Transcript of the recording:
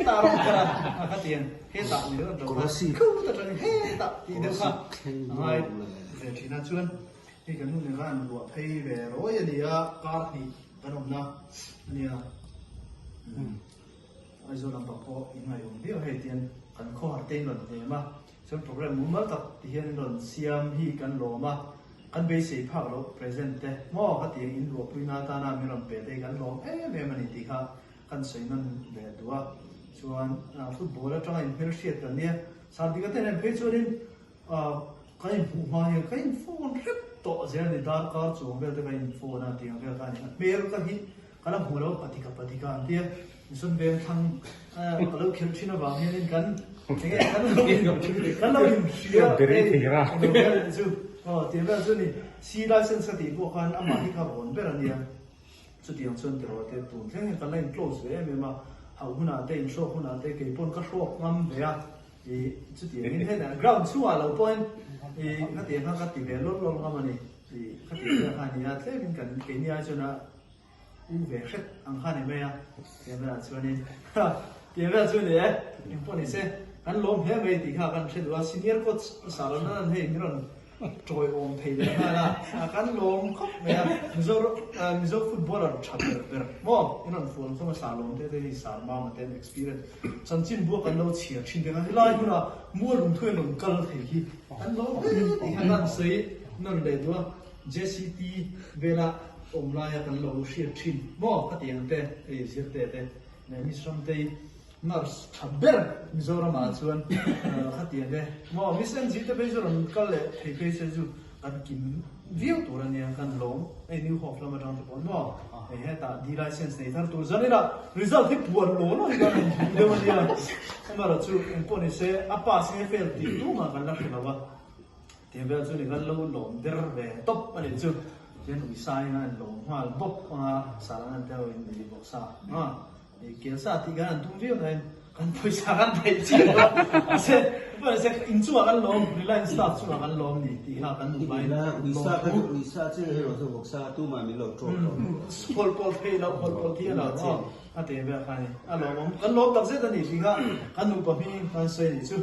Hetah a rawn kal a, a kha tiang hetah ni ringawt lo khan khut atangin hetah tih deuh kha a ngai ve thin a. Chuan hei kan nu nen khan an luah phei ve rawi a ni a, kar hnih kan awmna a nia. Aizawl lampang pawh in ngaihawm viau hei tian kan khawhar te in rawn hnem a, chuan program mumal tak ti hian in rawn siam hi kan lawm a, kan beisei phak loh present te maw ka tiang in luahpuina atana min rawn pe te hi kan lawm em em a ni tih kha kan sawi nawn leh duh a, chuan football atanga in hmelhriat kan nia, Sardika te nen phei chuanin kan inhmuh hma hian ka in phone hrep tawh zel a ni, darkar chuang vel te ka in phone a tiang vel kha a ni, a hmel ka hi ka la hmu lo patika patika an tia, Mission veng thlang ka lo khelh thin avang hianin kan enge kan lo in kan lo in hria hei chu aw tiang vel chu a ni, C license ka tih pawh khan amah hi ka rawn ber a nia. Chutiang chuan tiraw te tun thleng hian kan la in close ve em em a, hauh hunah te in hrawk hunah te kei pawn ka hrawk ngam ve a, ih chutiang in hei ground chhungah lo pawhin ih khatiang kha ka ti ve lawr lawr ngam a ni, ih khatiang vel kha a ni a, tlemin kan keini ai chuan a u ve hret ang kha a ni mai a, tiang velah chuanin ha tiang vel chu a ni e, engpawh ni se kan lawm hle mai tih kha kan hre duh a, senior coach Sarana an hei min rawn Tawiawm thei leh nghal a, kan lawm khawp mai a, Mizo Mizo footballer tha ber ber maw in rawn fuan khawm a sar lawm te te hi sar mama te an experience chanchin buak an lo chhiar thin te kha helai huna mual lungthu in rawn kal thei hi an lawm hle tih kha kan sawi nawn leh duh a, JCT vela awm laia kan lo hriat thin maw khatiang te hei zirte te leh Miss Ramtei Nurse tha ber Mizoram ah chuan khatiang e maw Miss NG te phei chu rawn kal leh thei phei se chu kan kim viau tur a nia kan lawm hei New Hope lam atang te pawh maw hei hetah D license nei thar tur zan ila result hi puan law law hi kan rawn hmu deuh a nia amaherawh chu engpawh ni se a pass nge fail tih tumah kan la hre lo a tiang vel chu ni kan lo lawm der ve tawp a nih chu tian uisain a lawm nghal bawk anga sarang an te ho in nei bawk sa a. Kelsa tih kan han tum viau nain kan pawisa kan theih chiah lo a, mahse mahse in chungah kan lawm, Reliance staff chungah kan lawm ni tih kha kan nupa in lawm thu. Uisa che hei rawh chu vawksa tumah min lo ṭawk tawh lo. Hawlh pawlh theih loh, hawlh pawlh theih a lo maw? A te vel kha a ni. A lawmawm, kan lawm tak zet a ni tih kha kan nupa hming kan sawi a nih chu.